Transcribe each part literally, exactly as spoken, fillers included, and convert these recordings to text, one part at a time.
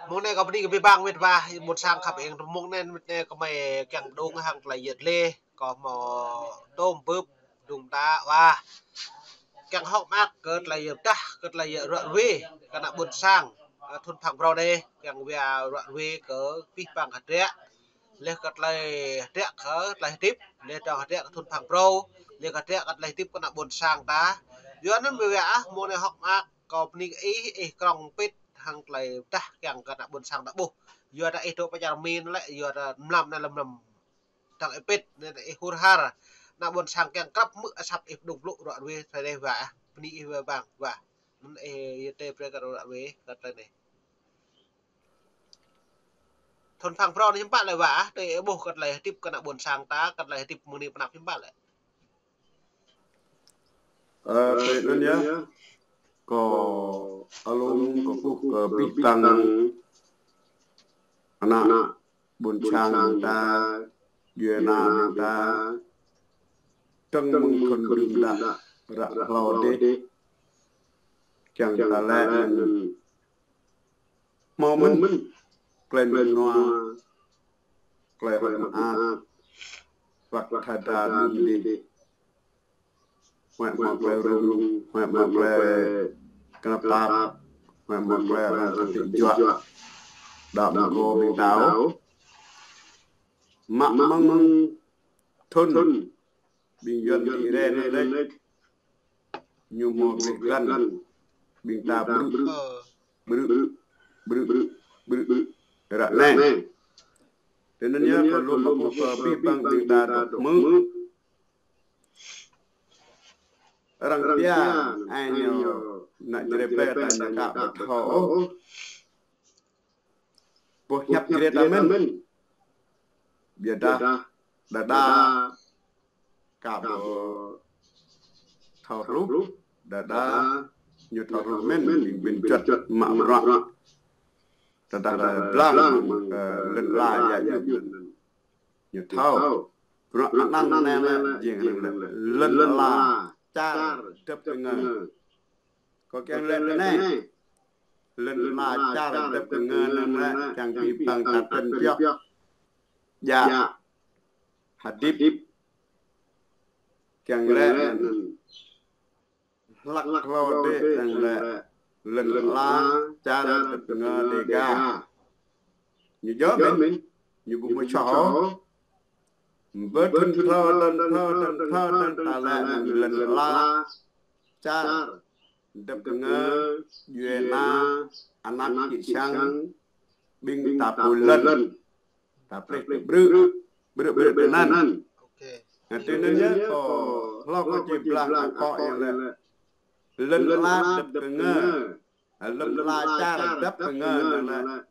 Mông anai kâo bơni kơ abih bang met wa, ƀôn sang khăp eng, mông anai met anai kơ mơi kiăng pơdŏng hăng tơlơi yơh lĕ, kâo hmâo tôm bưp, dŭng đa wa. Kiăng hơ̆k mơak kơ tơlơi yơh pơdah, kơ tơlơi yơh ruă ruê, kơ ană ƀôn sang, ơ, thun phang brô anai, kiăng wia ruă ruê kơ abih bang hơdră. Lĕ kơ tơlơi hơdră kơ tơlơi hơdip, lĕ dŏ hơdră kơ thun phang brô, lĕ kơ hơdră kơ tơlơi hơdip kơ ană ƀôn sang ta. Yua anŭn mơi wia ah, mông anai hơ̆k mơak, kâo bơni kơ ih, ih krŏng pĭt hăng tơlơi pơdah kiăng kơ ană ƀôn sang ta ƀuh. Yua dah ih dŏ pơ čar Mi lĕ, yua dah mlam anai lăm lăm dăng ih pĭt, anai ih hur har. Ană ƀôn sang kiăng krăp hmư̆ asăp ih pơdŏng blŭ ruă ruê, tơlơi anai wa ah, bơni ih wa bang, wa. Anŭn ih yơh tơlơi brơi kơ ruă ruê, kơ tơlơi anai. Thun phang brô anai hiư̆m pă lĕ wa ah, tơlơi ih ƀuh kơ tơlơi hơdip kơ ană ƀôn sang ta, kơ tơlơi hơdip mơ̆ng anai pơ anăp hiư̆m pă lĕ. Ơ, tui anŭn yơh, kâo alum kâo ƀuh kơ abih bang ană ƀôn sang ta, djuai ana ta, tơ̆ng mơ̆ng khŏn đưm đă, ră hlâo đĕ, kiăng ta lĕ anŭn hmâo mơ̆n, klĕn nua, klĕn hơ̆k mơak, wăk tha đa đưm đĕ. Huă hmâo klĕ rŭng, huă hmâo klĕ kơnăp tap, huă hmâo klĕ arăng kơtĭ juă. Đăp mơgô ƀing ta ôh. Mă mơ̆ng thun, ƀing Yuan đĭ rai anai lĕ, ñu hmâo gleh glăn, ƀing ta brư̆, brư̆, brư̆, brư̆, ră anai. Tui anŭn yơh kâo lŏm mă kơ abih bang ƀing ta dŏ hmư̆. Arăng pia, ai ñu, ană Jrai ƀe ta ñu ka ƀu thâo ôh. Boh hiăp Jrai ta mơ̆n. Biă dah, đa đa, ka ƀu thâo hluh, đa đa, ñu thâo hluh mơ̆n, ƀing ƀing čuăt mă bruă. Tơdah lĕ blang, ơ, lŏn ala ia yŭ. Ñu thâo. Bruă anăn anai lĕ jing lĕ lŏn ala čar dăp kơngơ. Kâo kiăng lĕ tui anai. Lŏn ala čar dăp kơngơ anŭn lĕ kiăng abih bang ta trơn pioh. Djă. Hơdip. Kiăng lĕ anŭn. Hlăk hlâo đĕ arăng lĕ lŏn ala čar dăp kơngơ Dega. Ñu djơ̆ mơ̆n, ñu ƀu hmâo soh ôh. Bơ thun thrâo, thun thrâo, thun thrâo, thun ta lĕ lŏn ala čar dăp kơngơ, djuai ana, anak čư̆ čhiăng, ƀing ta pô lŏn. Ta plih brư̆, brư̆, brư̆, brư̆ tơnăn. Ơ, tui anŭn yơh kâo, hlâo kâo či blang kơ kâo yơh lĕ. Lŏn ala dăp kơngơ. Lŏn ala čar dăp kơngơ anŭn lĕ.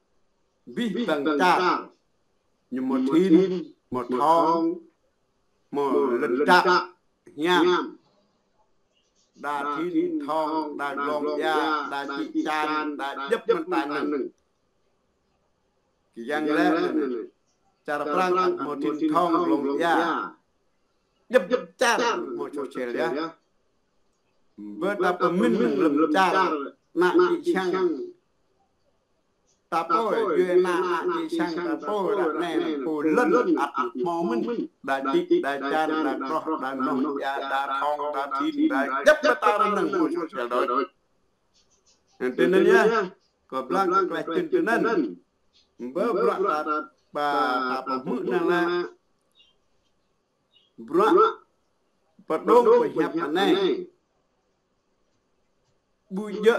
Abih bang čar. Ñu hmâo thin, hmâo thong, hmâo lŏn čar hiam. Đa thin thong, đa glông ia, đa čư̆ čan, đa djŏp mơta anŭn. Kiăng lĕ anŭn. Čar Prang ăt hmâo thin thong glông ia. Djŏp djŏp čar hmâo čô čel ia. Bơ ta pơmĭn lŏn čar ană čư̆ čhiăng. Ta pô, djuai ana ană čư̆ čhiăng ta pô, ră anai pô lŏn ăt hmâo mơ̆n. Đa čư̆, đa čan, đa kroh, đa noh ia, đa thong, đa thin, đa djŏp mơta anŭn hmâo čô čel đôč. Tui anŭn yơh. Kâo blang kơ klĕ tui anŭn. Bơ bruă ta, ta, ta pơhmư̆ anŭn lĕ. Bruă pơdŏng pơhiăp anai. Ƀu djơ̆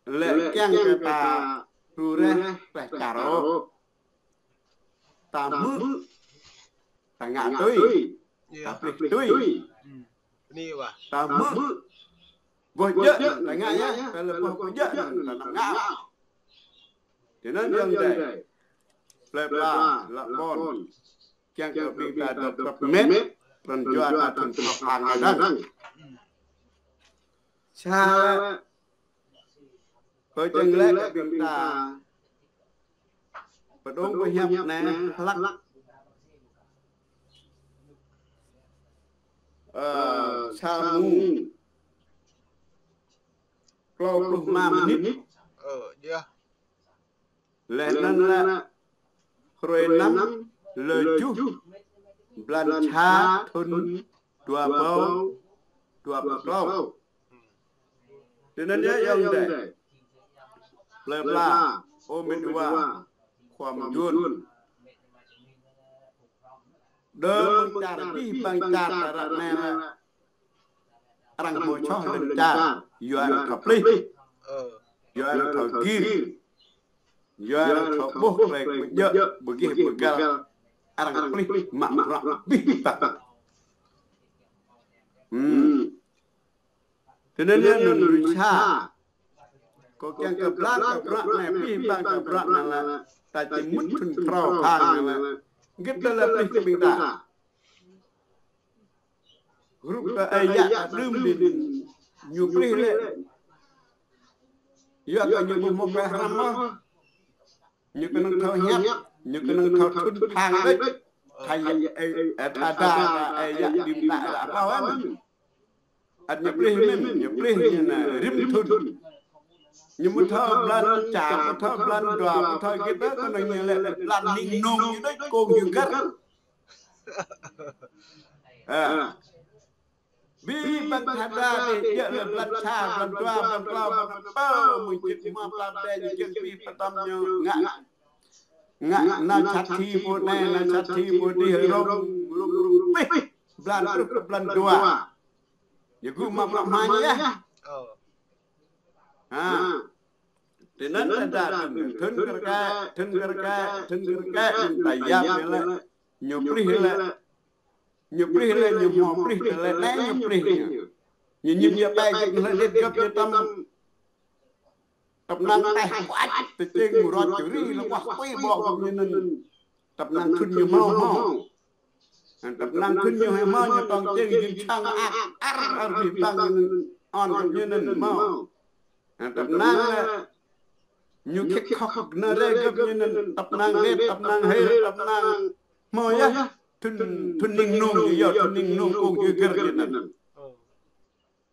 lĕ kiăng kơ ta ru reh klĕ čar ôh. Ta hmư̆, ta ngă tui, ta plih tui. Ta hmư̆. Boh djơ̆, ta ngă ia, ta lĕ boh ƀu djơ̆, ta ngă. Tui anŭn yơh dêh. Plơi pla, lŏn ƀôn. Kiăng kơ ƀing ta dŏ prăp mĕt, pran jua ta thun prăp hăng anai dơ̆ng. Sa lĕ, pơčeng lĕ kơ ƀing ta pơdŏng pơhiăp anai hlăk. Ơ, sa mông. klâo pluh rơma mơnit. Ơ, yơh. Laih anŭn lĕ hrơi năm lơ juh blan sa thŭn dua rơbâo dua pluh klâo. Tui anŭn yơh ayŏng adơi. Plơi pla, ơ mĕt wa, khua mơyun. Đơ mơ̆ng čar abih bang čar ta ră anai lĕ arăng hmâo čoh lŏn čar, yua arăng thâo plih, yua arăng thâo gir, yua arăng thâo ƀuh klei kơ djơ̆, bơ gih bơ gal, arăng plih mă bruă abih bang. Hmm. Tui anŭn yơh anŭn rĭ sa. Kâo kiăng kơ blan kơ bruă anai, abih bang kơ bruă anai lĕ, ta či mŭt thŭn phrâo phang anai lĕ. Git tơlơi plih kơ ƀing ta. Hrup kơ ơi yă ta đưm đĭ ñu plih lĕ. Yua kơ ñu ƀu hmâo pơhrăm mơ̆n. Ñu kơnơ̆ng thâo hiăp, ñu kơnơ̆ng thâo thŭn phang đôč. Thâo yă, ơi, ơi, thâo đa, ơi yă đưm đă đă ƀâo anŭn. Ăt ñu plih mơ̆n, ñu plih ñu anai rĭm thŭn. Ñu ƀu thâo blan čar, ƀu thâo blan dua, ƀu thâo git đôč, kơnơ̆ng ñu lĕ blan ning nung ñu đôč kông ñu găr. Ơ. Abih bang tha đa đih djơ̆ lĕ blan sa, blan dua, blan klâo, blan pă, mơ̆ng čit mă pla đen, čit pi pơtăm ñu ngă. Ngă nao čăt thi pô anai, nao čăt thi pô adih, rông, rông, rông, pih. Blan truh kơ blan dua. Yua gŭ mă bruă hmua ñu yơh. Ơ. Ha. Tui anŭn ta đa đưm, thŭn kơ rơkơi, thŭn kơ rơkơi, thŭn kơ rơkơi, ta yap ñu lĕ. Ñu plih lĕ. Ñu plih lĕ, ñu hmâo plih tơlơi anai ñu plih ñu. Ñu ñip ñu ƀai ñu lĕ đĕt găp ñu tăm tăp năng teh kuač, tơčeng rot čuri lĕ wah kui ƀô̆ gơ̆p ñu anŭn. Tăp năng thŭn ñu hmâo hmâo. Tăp năng thŭn ñu hmâo ñu tong čeng jing čang ak ar ar abih bang ñu anŭn on gơ̆p ñu anŭn hmâo. Tăp năng lĕ ñu khĭk khŏk nao rai gơ̆p ñu anŭn, tăp năng đĕt, tăp năng hil, tăp năng hmâo yơh. Thŭn, thŭn ning nung ñu yơh, thŭn ning nung kông ñu găr ñu anŭn.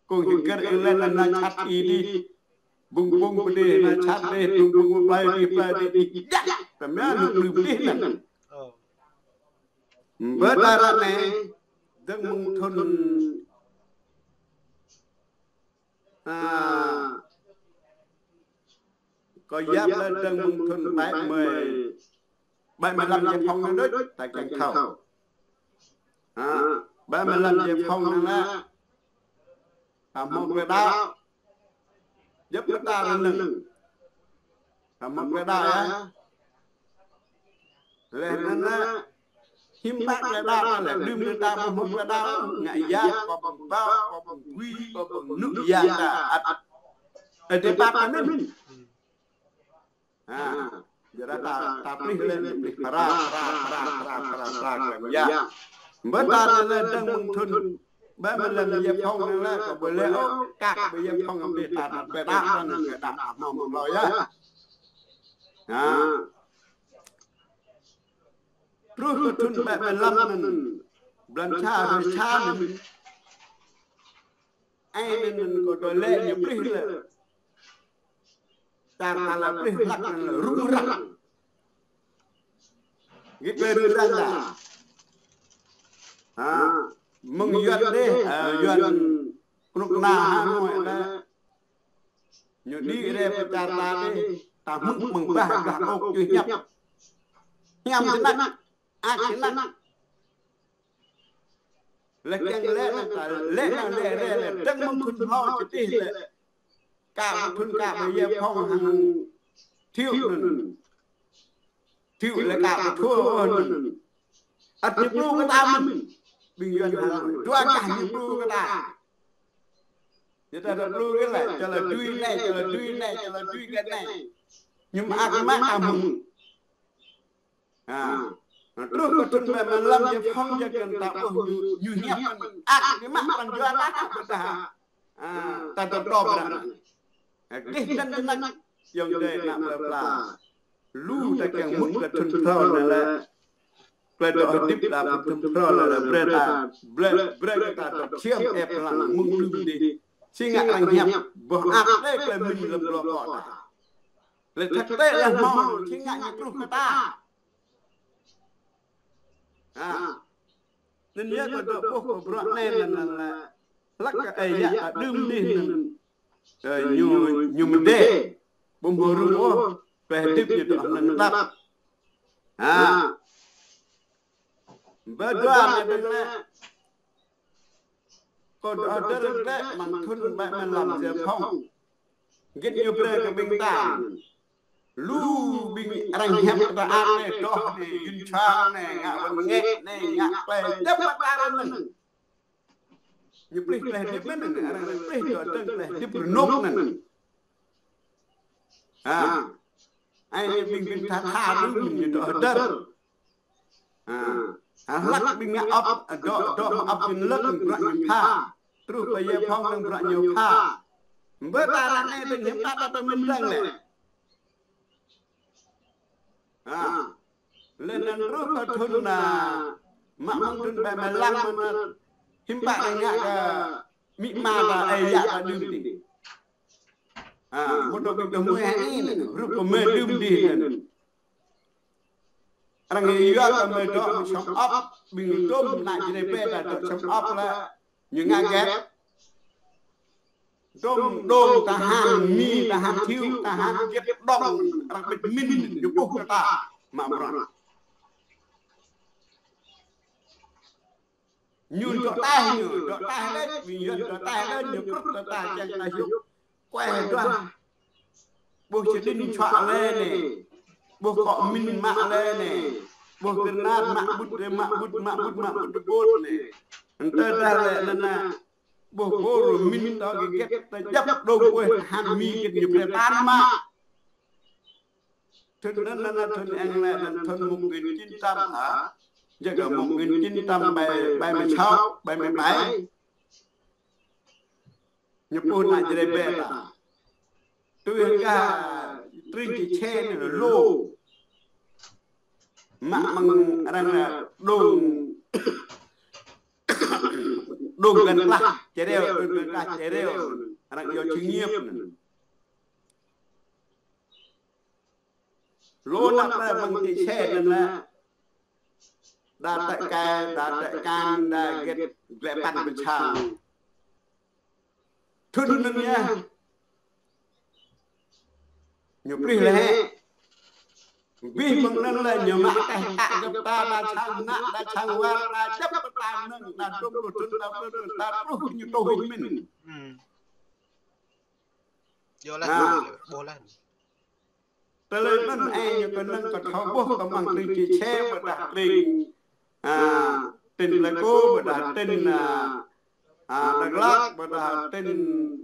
Kông ñu găr ih lĕ anŭn nao čăt ih đih. Bŭng bŭng pơ đih nao čăt đih, bŭng bŭng pơ plơi đih, plơi đih, đih. Đah, tơma ñu plư pơ đih anŭn. Bơ ta ră anai, dơ̆ng mơ̆ng thŭn, a, kâo yap lĕ dơ̆ng mơ̆ng thŭn bảy mươi, bảy mươi lăm giải phóng anŭn đôč, ta kiăng thâo. Ha, bảy mươi lăm giải phóng anŭn lĕ, ta hmâo klei đaŏ. Djŏp mơta rơnơ̆ng. Ta hmâo klei đaŏ yơh. Laih anŭn lĕ, hiư̆m pă klei đaŏ ta lĕ, đưm đă ta ƀu hmâo klei đaŏ, ngă yang kơ ƀơ̆ng ƀâo, kơ ƀơ̆ng gui, kơ ƀơ̆ng nŭk yang ta ăt. Ơ, dêh pap ta mĭn. Ha, yua dah ta, ta plih lĕ, plih phara, phara, phara, phara, phara, phara, klei yang. Bơ ta lĕ, lĕ dơ̆ng mơ̆ng thŭn bảy mươi lăm giải phóng anŭn lĕ, kâo ƀu lĕ ôh, kăk ƀu giải phóng anŭn đih ta nao pơ đah anŭn, pơ đah ta hmâo mơ̆ng hlâo yơh. Ha. Truh kơ thŭn bảy mươi lăm anŭn, blan sa, hrơi sa anŭn. Ơi anŭn kâo dŏ lĕ ñu plih lĕ. Čar ta lĕ plih hlăk anŭn lĕ rŭng răng. Git lĕ rŭng răng đa. Ha, mơ̆ng Yuan đih, ha, Yuan kơnuk kơna Hà Nội lĕ. Ñu đĭ rai pơ čar ta đih, ta hmư̆ mơ̆ng bah, bah ôk čư̆ hiăp. Hiam tơnăk, ak tơnăk. Lĕ kiăng lĕ anŭn ta, lĕ anŭn lĕ rai lĕ, dơ̆ng mơ̆ng thŭn hlâo čơtih lĕ. Kơ thŭn kơ ƀơi giải phóng hăng Thiệu anŭn. Thiệu lĕ kơ ƀu thua ôh anŭn. Ăt ñu plư kơ ta mơ̆n. Ƀing Yuan hăng dua gah ñu plư kơ ta. Ñu ta plư kơ lĕ, čơlơi dui anai, čơlơi dui anai, čơlơi dui kơ anai. Ñu mă ak mă ta mơ̆n. Ha. Truh kơ thŭn bảy mươi lăm giải phóng yơh kơ ta ƀuh ñu, ñu hiăp mơ̆n. Ak ñu mă pran jua ta, ta, ta, ta dŏ dŏ bră. Ha, dêh dăn dăn ayŏng adơi ană plơi pla. Lu ta kiăng mŭt kơ thŭn phrâo anai lĕ. Plơi dŏ hơdip ta thŭn phrâo anai lĕ brơi ta, brơi, brơi ta dŏ čiêm ĕp lăng mơ̆ng plư đih. Či ngă arăng hiăp, boh ăt tơlơi mĭn lơ̆m lŏ kơ ta. Lĕ thâo tơlơi hmâo, či ngă ñu truh kơ ta. Ha. Anŭn yơh kơ dŏ ƀuh kơ bruă anai anŭn, anŭn lĕ hlăk kơ ơi yă ta đưm dih anŭn. Ơ, ñu, ñu mơdê. Ƀu hmâo rŭng ôh, tơlơi hơdip ñu dŏ anŭn tap. Ha. Bơ dua anai ƀing lĕ. Kơ dŏ hơdơr lĕ mơ̆ng thŭn ƀai mơ̆ng lăm Giải Phóng. Git ñu brơi kơ ƀing ta. Lu ƀing arăng hiăp ta ăt anai, dŏ anai, jun čang anai, ngă wăn ngĕ anai, ngă tơlơi djŏp mơta anŭn. Ñu plih tơlơi hơdip anŭn, arăng plih dŏ dơ̆ng tơlơi hơdip rơnŭk anŭn. Ha. Ai ñu ƀing ƀing tha tha đưm ñu dŏ hơdơr. Ha. Ha, hlăk ƀing ngă ăp, dŏ, dŏ mă ăp jing lơ̆k bruă ñu pha. Truh pơ Giải Phóng anŭn bruă ñu pha. Bơ ta ră anai ƀing hiăp ta ta pơmĭn dơ̆ng lĕ. Ha. Lĕ anŭn truh kơ thŭn, a, mă mơ̆ng thŭn ƀai mơ̆ng lăm mơ̆n. Hiư̆m pă arăng ngă kơ amĭ ama ta ơi yă ta đưm dih. Ha, mơ̆ dŏ ƀing dŏ mơ̆ hă anai, rup kơ mơ̆ đưm dih anŭn. Arăng yua kơ mơ̆ dŏ mơ̆ng čăm ăp, ƀing dŏm ană Jrai ƀe ta dŏ čăm ăp lĕ, ñu ngă hơget. Dŏm dŏng tơhan Mi, tơhan Thiệu, tơhan Việt Đông, arăng ƀĭt mĭn, ñu ƀuh kơ ta, mă bruă. Ñu dŏ taih ñu, dŏ taih lĕ, ƀing yuan dŏ taih lĕ, ñu krŭt dŏ taih kiăng taih yŭk. Kuai dua. Ƀuh čơđin čuă lĕ anai. Ƀuh kŏ min mă lĕ anai. Ƀuh granat mă ƀut lĕ, mă ƀut, mă ƀut, mă ƀut, ƀut anai. Ntơ dah lĕ anŭn anai. Ƀuh bôr min ta git ta djăp dŏng ƀuh tơhan Mi git ñu brơi tan mă. Thŭn anŭn anŭn thŭn eng lĕ anŭn thŭn một nghìn chín trăm, ha. Jăk một nghìn chín trăm ƀai, ƀai mơ̆ng čô, ƀai mơ̆ng ƀai. Ñu ƀuh ană Jrai ƀe ta. Tui hăng gah tring či čê anai lô. Mă mơ̆ng arăng anai dŏng, dŏng găn klah čơreo, dŏng găn klah čơreo. Arăng yua či ngiăp anŭn. Lô anăp lĕ mơ̆ng či čê anŭn lĕ. Đa tĕ kai, đa tĕ kan, đa gĕt glĕ păn pơčang. Thŭn anŭn yơh. Ñu plih lĕ hĕ. Abih bang anŭn lĕ ñu mă teh tak gơ̆p ta, đa čang ană, đa čang war, đa djăp ta anŭn, đa dŏm pluh thŭn, đa pluh thŭn, đa pluh ñu tŏ hĭ mĭn. Hmm. Yua lah, ha. Ƀuh lah. Tơlơi anŭn ai ñu kơnơ̆ng kơ thâo ƀuh kơ mơ̆ng tring či čê ƀôdah tring, a, tỉnh Pleiku ƀôdah tỉnh, a, a, Dak Lak ƀôdah tỉnh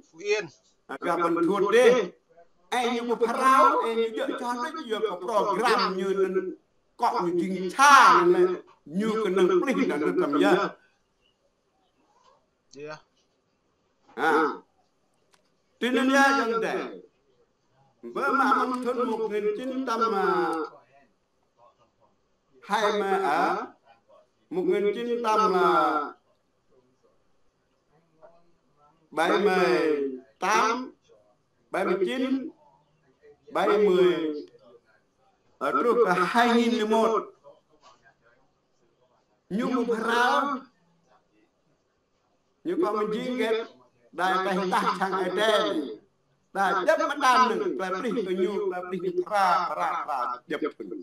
Phú Yên. A, gah Buôn Thuột dih. Ai ñu ƀu phrâo, ai ñu djơ̆ čŏh đôč yua kơ program ñu anŭn kŏ ñu jing ča anŭn lĕ ñu kơnơ̆ng plih anŭn tăm yơh. Iya. Ha. Tui anŭn yơh ayŏng adơi. Bơ mă mơ̆ng thŭn một nghìn chín trăm hai mươi, a, một nghìn chín trăm bảy mươi tám, bảy mươi chín, bảy mươi, a, truh kơ hai nghìn lẻ một. Ñu ƀu phrâo. Ñu kŏ mơjing gĕt, đa teh tah čang Ơi Adai. Đa djăp mơ̆ng đa anŭn, tơlơi plih kơ ñu, tơlơi plih ñu phara, phara, phara, djăp kơ ñu.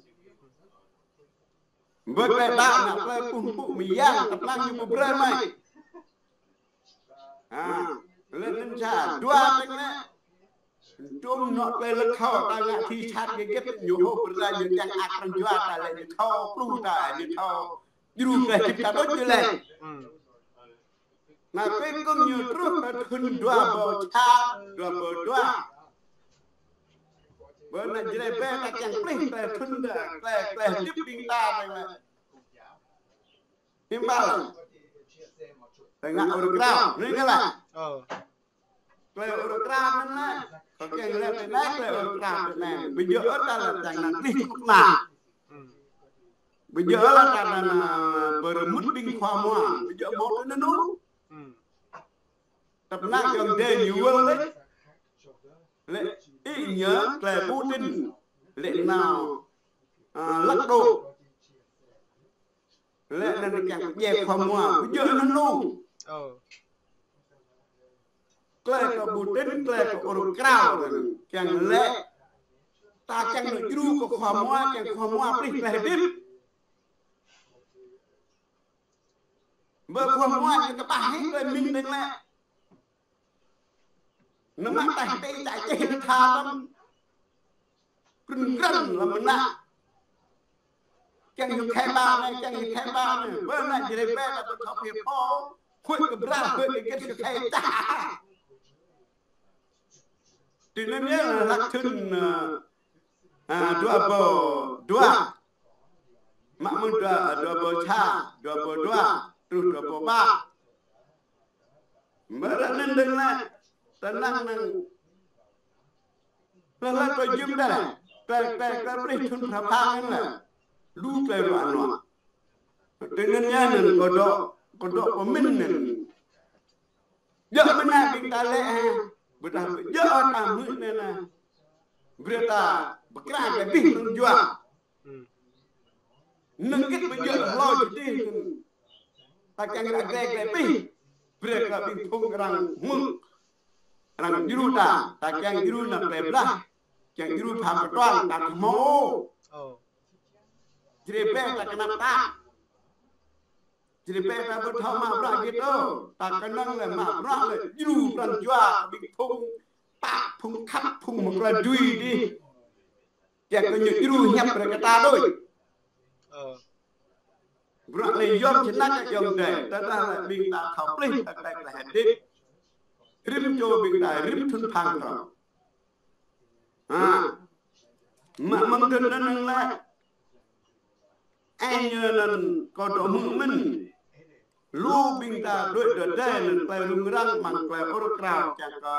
Bơ tơlơi đa anŭn, tơlơi pŭn pŭ mơyang, tơplang ñu ƀu brơi mơi. Ha, lĕ anŭn ča, dua tơ̆ng lĕ. Dŏm anŏ tơlơi lăk thâo, ta ngă thi sat gĕt gĕt, ñu hŏ brơi ñu kiăng ăt arăng jua ta lĕ, ñu thâo, pluh ta, ñu thâo. Djru tơlơi hơdip ta đôč ñu lĕ. Hmm. Anai, cuối cùng ñu truh kơ thŭn dua rơbâo čar, dua rơbâo dua. Bơ anai Jrai ƀe ta kiăng plih tơlơi thŭn ta, tơlơi, tơlơi hơdip ƀing ta, tơlơi. Hiư̆m pă lăng. Tơlơi ngă ur krao, anai kơ lăng. Ơ. Tơlơi ur krao anŭn lĕ, kơ kiăng lĕ tơlơi anai, tơlơi ur krao tơlơi anai. Ƀu djơ̆ ôh ta lĕ čang anŭn plih kŭt anŭn. Ƀu djơ̆ ôh ta anŭn, a, pơrơmŭt ƀing khua mua. Ƀu djơ̆ mơ̆ tui anŭn ôh. Hmm. Tơpă anai yŏng dêh ñu wơl lĕ. Lĕ ih ñu tơlơi Putin. Lĕ nao, a, lăk đôč. Lĕ anŭn kiăng pơdjai khua mua, pơdjai anŭn lu. Ơ. Tơlơi kơ Putin, tơlơi kơ ur krao anŭn. Kiăng lĕ. Ta kiăng nao djru kơ khua mua, kiăng khua mua plih tơlơi hơdip. Bơ khua mua ñu kơƀah hĭ tơlơi mĭn dơ̆ng lĕ. Nao mă tơlơi hơdip ta čih tha tơm. Krŭn krăn lăm mơnă. Kiăng ñu khĕ ba anai, kiăng ñu khĕ ba anai. Bơ anai Jrai Be ta ƀu thâo phe pô. Huĭ kơ bral, huĭ kơ gĕt kơ khĕ ta. Tui anŭn yơh hlak thŭn, a, dua rơbâo dua. Mă mơ̆ng dua, dua rơbâo sa, dua rơbâo dua, truh dua rơbâo pă. Mơ̆ ră anŭn dơ̆ng lĕ, tơnăng năng. Lơ̆ lơ̆ tơlơi jum dơ̆ng, tơlơi, tơlơi, tơlơi plih thŭn phara phang anŭn lĕ. Lu tơlơi ruă nuă. Tui anŭn yơh anŭn kâo dŏ, kâo dŏ pơmĭn anŭn. Djơ̆ mơ̆n anai ƀing ta lĕ ha. Ƀôdah djơ̆ ôh ta hmư̆ anai anai. Brơi ta pơkra kơ abih pran jua. Nơ̆ng gĕt ƀu djơ̆ hlâo jơdih. Ta kiăng ră glai glai abih. Brơi kơ ƀing phung arăng hmư̆. Arăng djru ta. Ta kiăng djru nao tơlơi blah. Kiăng djru pham kơtuang ta kơ hmâo. Ơ. Jrai Be ta kơnăp ta. Jrai Be ta ƀu thâo mă bruă git ôh. Ta kơnơ̆ng lĕ mă bruă lĕ djru pran jua ƀing phung pă phung khăp phung mơ̆ng tơlơi dui dih. Kiăng kơ ñu djru hiăp brơi kơ ta đôč. Ơ. Bruă lĕ yom čơnăk yom dai. Tơdah lĕ ƀing ta thâo plih ta tơlơi hơdip. Rĭm čô ƀing ta rĭm thŭn phang thâo. Ha. Mă mơ̆ng thŭn anŭn lĕ. Ơ, ñu anŭn kâo dŏ hmư̆ mơ̆n. Lu ƀing ta đuaĭ dơdai anŭn tơlơi rŭng răng mơ̆ng tơlơi ur krao kiăng kơ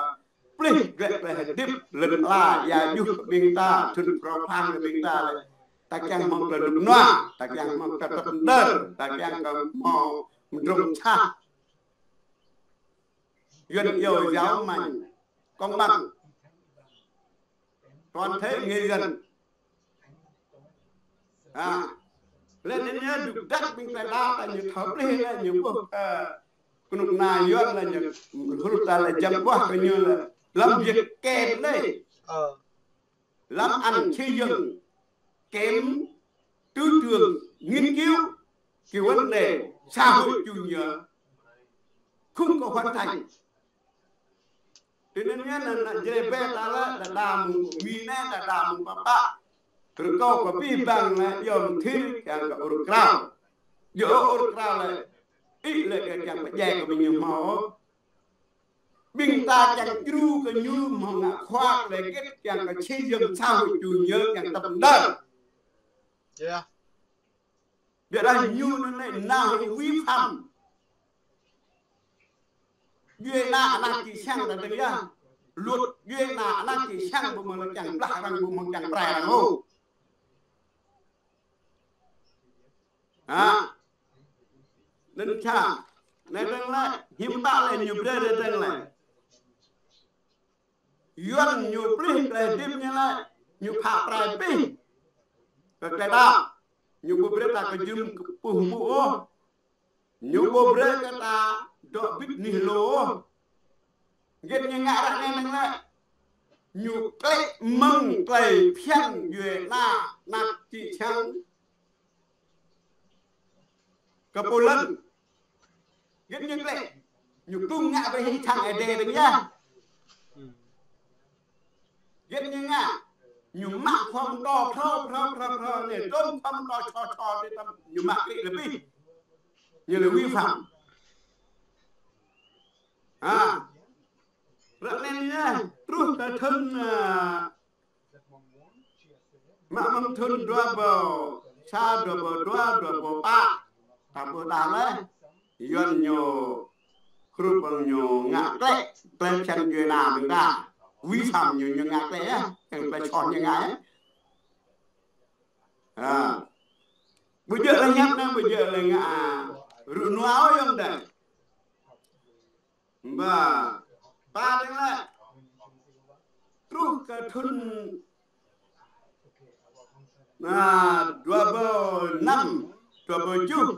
plih glăi tơlơi hơdip lŏn ala ia juh kơ ƀing ta, thŭn phrâo phang kơ ƀing ta lĕ. Ta kiăng hmâo tơlơi rơnŭk rơnua, ta kiăng hmâo tơlơi tơpơdơr, ta kiăng kơ hmâo mơdrŏng čah. Yuan iâu giáo mạnh, công bằng, toàn thể người dân. Ha. Lĕ anŭn yơh dŭk dăk ƀing ta đa ta ñu thâo plih lĕ ñu ƀuh, ơ, kơnuk kơna Yuan lĕ ñu hur ta lĕ jăm ƀuah kơ ñu lĕ làm việc kém lĕ. Ơ. Làm ăn xây dựng kém tư tưởng nghiên cứu cái vấn đề xã hội chủ nghĩa không có hoàn thành. Tui anŭn yơh anŭn anŭn Jrai Be ta lĕ, đa đa mơ̆ng Mi anai, đa đa mơ̆ng pă pă. Rơkâo kơ abih bang lĕ, yom thir kiăng kơ ur krao. Yua ur krao lĕ, ih lĕ kơ kiăng pơdjai kơ ƀing ñu hmâo. Ƀing ta kiăng djru kơ ñu hmâo ngă khua lĕ gĕt kiăng kơ xây dựng xã hội chủ nghĩa kiăng tơpơdơr. Yơh. Ƀiădah ñu anŭn lĕ nao hĭ vi phạm. Djuai ană anak čư̆ čhiăng ta dơ̆ng yơh. Luật djuai ană anak čư̆ čhiăng ƀu hmâo lĕ kiăng blah arăng ƀu hmâo kiăng prai arăng ôh. Ha. Anŭn ča. Anai dơ̆ng lĕ, hiư̆m pă lĕ ñu brơi dơ̆ng lĕ. Yuan ñu plih tơlơi hơdip ñu lĕ, ñu pha prai abih. Kơ tơlơi ta, ñu ƀu brơi ta kơ jum kơpuh ƀu ôh. Ñu ƀu brơi kơ ta dŏ bĭt anih lu ôh. Gĕt ñu ngă ră anai anŭn lĕ, ñu klĕ mơ̆ng tơlơi phiăn djuai ană anak čư̆ čhiăng. Kơ pô lŏn. Gĕt ñu klĕ. Ñu kơnung ngă brơi hĭ čang ê đê dơ̆ng yơh. Gĕt ñu ngă. Ñu mă khua mơtô phrâo, phrâo, phrâo, phrâo, anai, tơm khua mơtô čô, čô, tơm, ñu mă klĕ lĕ abih. Ñu lĕ vi phạm. Ha. Ră anai anai, truh kơ thŭn, ơ, mă mơ̆ng thŭn dua rơbâo sa, dua rơbâo dua, dua rơbâo pă. Ta ƀuh đa lĕ. Yuan ñu, hrup ƀơ̆ng ñu ngă klĕ, klĕ phiăn djuai ană ƀing ta. Vi phạm ñu, ñu ngă klĕ yơh, kiăng klĕ čŏh ñu ngă yơh. Ha. Ƀu djơ̆ lĕ hiăp anai, ƀu djơ̆ lĕ ngă, a, rơnŭk rơnua ôh yơh dơ̆ng. Ba, pă dơ̆ng lĕ. Truh kơ thŭn, na, dua rơbâo năm, dua rơbâo tơjuh.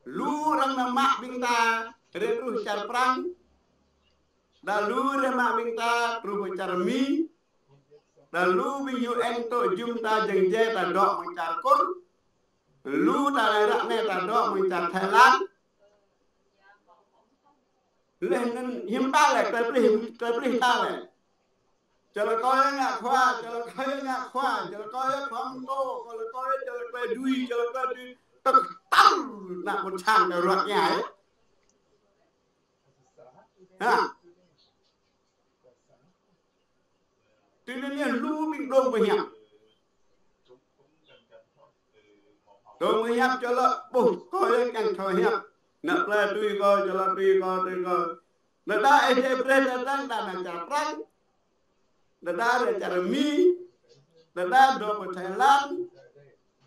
Lu arăng mă ƀing ta rai truh čar Prang. Đa lu rai mă ƀing ta truh pơ čar Mi. Đa lu ƀing U N tŏ jum ta jăng jai ta dŏ mơ̆ng čar Kur. Lu ta rai ră anai ta dŏ mơ̆ng čar Thái Lan. Leh anŭn hiư̆m pă lĕ, tơlơi pơplih, tơlơi pơplih ta lĕ. Čơlơi kâo yơh ngă khua, čơlơi kâo yơh ngă khua, čơlơi kâo yơh khua mơtô, čơlơi kâo yơh, čơlơi kâo dưi, čơlơi kâo dưi. Tơk tăm, nă ƀôn sang tơ ruăt ñai. Ha. Tui anŭn yơh lu ƀing dŏng pơhiăp. Dŏng pơhiăp čơlơi ƀuh kâo yơh kiăng thâo hiăp. Nă plơi tui kâo, čơlơi tui kâo, tui kâo. Đơđa ih djai brơi tơdang đa nă čar Prang. Đơđa rai čar Mi. Đơđa dŏ pơ Thái Lan.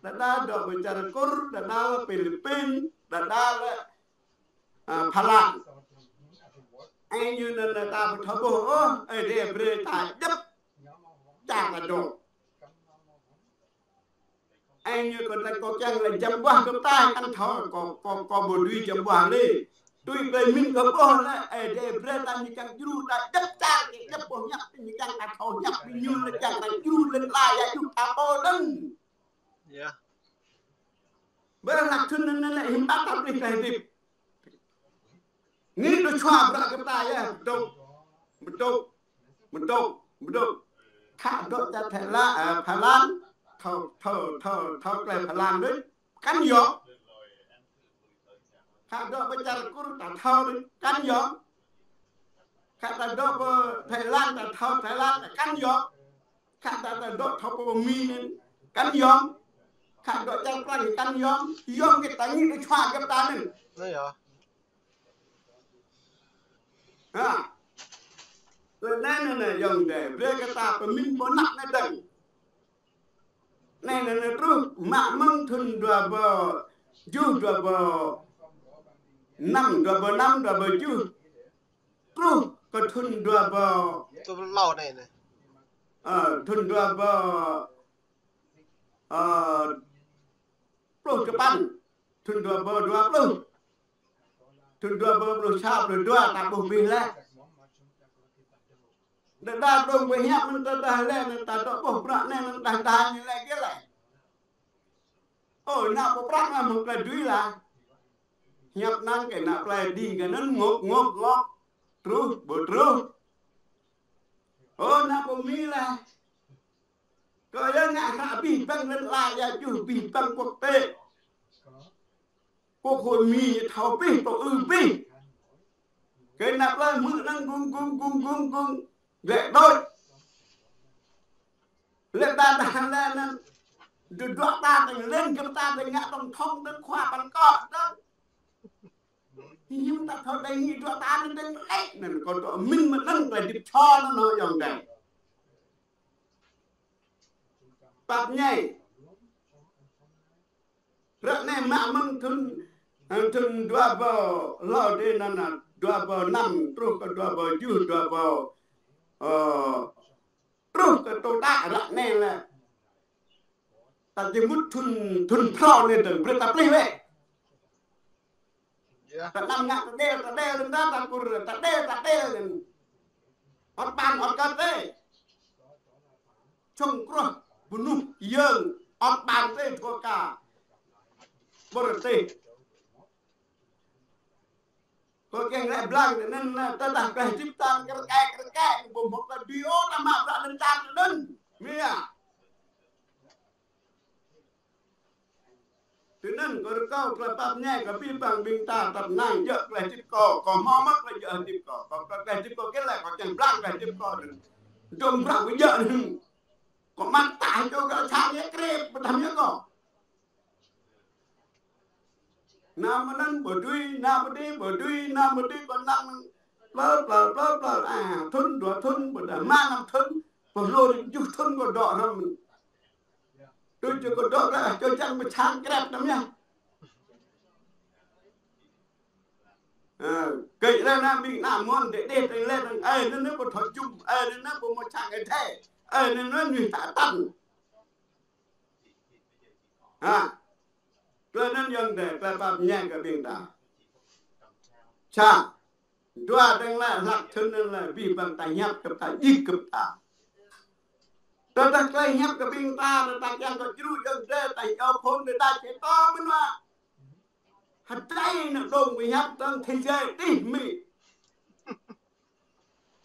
Đơđa dŏ pơ čar Kur, đơđa lĕ Philippin, đơđa lĕ, a, Thái Lan. Ơ, ñu anŭn ta ƀu thâo ƀuh ôh, ơ, djai brơi ta djŏp čar ta dŏ. Ơ, ñu kơ ta kơ kiăng lĕ jăm ƀuah gơ̆p ta, kăn thâo, kơ, kơ, kơ ƀu dưi jăm ƀuah lĕ. Tui plơi mĭn kơ ƀuh lĕ, ơ, djai brơi ta ñu kiăng djru ta djŏp čar, djŏp boh hiăp, ñu kiăng ta thâo hiăp, ñu lĕ kiăng ta djru lĕ la ya yŭ ta pô dơ̆ng. Yơh. Ƀơi anăp thŭn anŭn lĕ hiư̆m pă ta pơplih tơlơi hơdip. Anai dŏ čua bruă gơ̆p ta yơh, pơdŏp, pơdŏp, pơdŏp, pơdŏp. Khă dŏ čar Thái Lan, a, Thái Lan, thâo, thâo, thâo, thâo tơlơi Thái Lan đôč, kăn yơh. Khă dŏ pơ čar Kur ta thâo đôč, kăn yơh. Khă ta dŏ pơ Thái Lan ta thâo Thái Lan, kăn yơh. Khă ta, ta dŏ thâo pơ Mi anŭn, kăn yơh. Khă dŏ čar Prang kăn yơh. Yơh kơ ta anai dŏ čua gơ̆p ta anŭn. Anai yơh. Ha. Tui anŭn anai anai yơh dêh. Brơi kơ ta pơmĭn ƀơi anăp anai dơ̆ng. Anai anai anai truh mă mơ̆ng thŭn dua rơbâo tơjuh, dua rơbâo năm, dua rơbâo năm, dua rơbâo tơjuh. Truh kơ thŭn dua rơbâo. Tŭ lâo anai anai. Ơ, thŭn dua rơbâo, ơ, pluh čơpăn. Thŭn dua rơbâo dua pluh. Thŭn dua rơbâo pluh sa, pluh dua ta ƀuh abih lĕ. Đơđa dŏng pơhiăp mơ̆n tơdah lĕ, anŭn ta dŏ ƀuh bruă anai, anŭn đah đah ñu lĕ kơ lĕ. Ơ, nă pơ Prang anŭn mơ̆ng plơi dưi lah. Hiăp anŭn kơ nă plơi ding kơ anŭn ngŏk, ngŏk, ngŏk. Truh, ƀu truh. Ơ, nă pơ Mi lah. Kơ yơh ngă hră abih bang lĕ la ya yŭ abih bang quốc tế. Quốc hội Mi thâo abih, tŏ ư abih. Kơ nă plơi hmư̆ anŭn gung, gung, gung, gung, gung. Lĕ đôč. Lĕ ta, ta, lĕ anŭn. Dŏ, dŏ ta, ta, lĕ gơ̆p ta, ta ngă tổng thống, ta khua păn kŏ, ta. Hiư̆m ta thâo đei ngă dŏ ta anŭn, ta lĕ anŭn, kơ dŏ mĭn mơ̆n anŭn, ta djŏp čô anŭn, anŭn yơh dêh. Pap ñai. Ră anai mă mơ̆ng thŭn, thŭn dua rơbâo, lâo dêh anŭn, dua rơbâo năm, truh kơ dua rơbâo tơjuh, dua rơbâo, ơ, truh kơ tơdang ră anai lĕ. Ta či mŭt thŭn, thŭn phrâo anai dơ̆ng, brơi ta pơplih wĕ. Yơh. Ta anăm ngă ta đel, ta đel, ta, ta Kur, ta đel, ta đel. Ăt ƀan, ăt kơt tê. Čŏng kruh, bơnuh, yơ̆ng, ăt ƀan tê, thua ka. Bơ tê. Kơ kiăng lĕ blang, anŭn, anŭn, tơdah kơ hơdip ta, kơ rơkơi, kơ rơkơi, ƀu hmâo ta dưi ôh, ta mă bruă lŏn čar anŭn. Mia. Tui anŭn kơ rơkâo tơlơi pap ñai kơ abih bang ƀing ta tăp năng djơ̆ tơlơi hơdip kâo, kâo hmâo mă tơlơi djơ̆ hơdip kâo, kâo tơlơi hơdip kâo kơ lĕ kâo kiăng blang tơlơi hơdip kâo anŭn. Dŏng bruă kơ djơ̆ anŭn. Kâo mă tah čô kơ čang yơh krep, pơtăm yơh kâo. Năm anŭn ƀu dưi, năm pơ dih ƀu dưi, năm pơ dih ƀu năng. Plơ, plơ, plơ, plơ. A, thŭn, dua thŭn, ƀu đa mă năm thŭn. Pơ lô dih tơjuh thŭn kâo dŏ hrŏm. Tui čô kâo dŏ kơ, čô čang pơčang krep năm yơh. Ơ, kơ lĕ ană ƀing ană mơnuih dêh dêh tơlơi lĕ tơlơi, ơ, anŭn anŭn ƀu thâo jum, ơ, anŭn anŭn ƀu mơ̆ čang ih thâo, ơ, anŭn anŭn ñu ta tăn. Ha. Tơlơi anŭn yơh dêh, tơlơi pap ñai kơ ƀing ta. Sa. Dua tơlơi lĕ, hlak thŭn anŭn lĕ, abih bang ta hiăp kơ ta, djik kơ ta. Tơdah tơlơi hiăp kơ ƀing ta, tơdah kiăng kơ djru yơh dêh, ta hiăp phŭn dêh, ta či tŏ mơnuă. Hơtai ană dong ƀu hiăp tơng thế giới tih mĭ.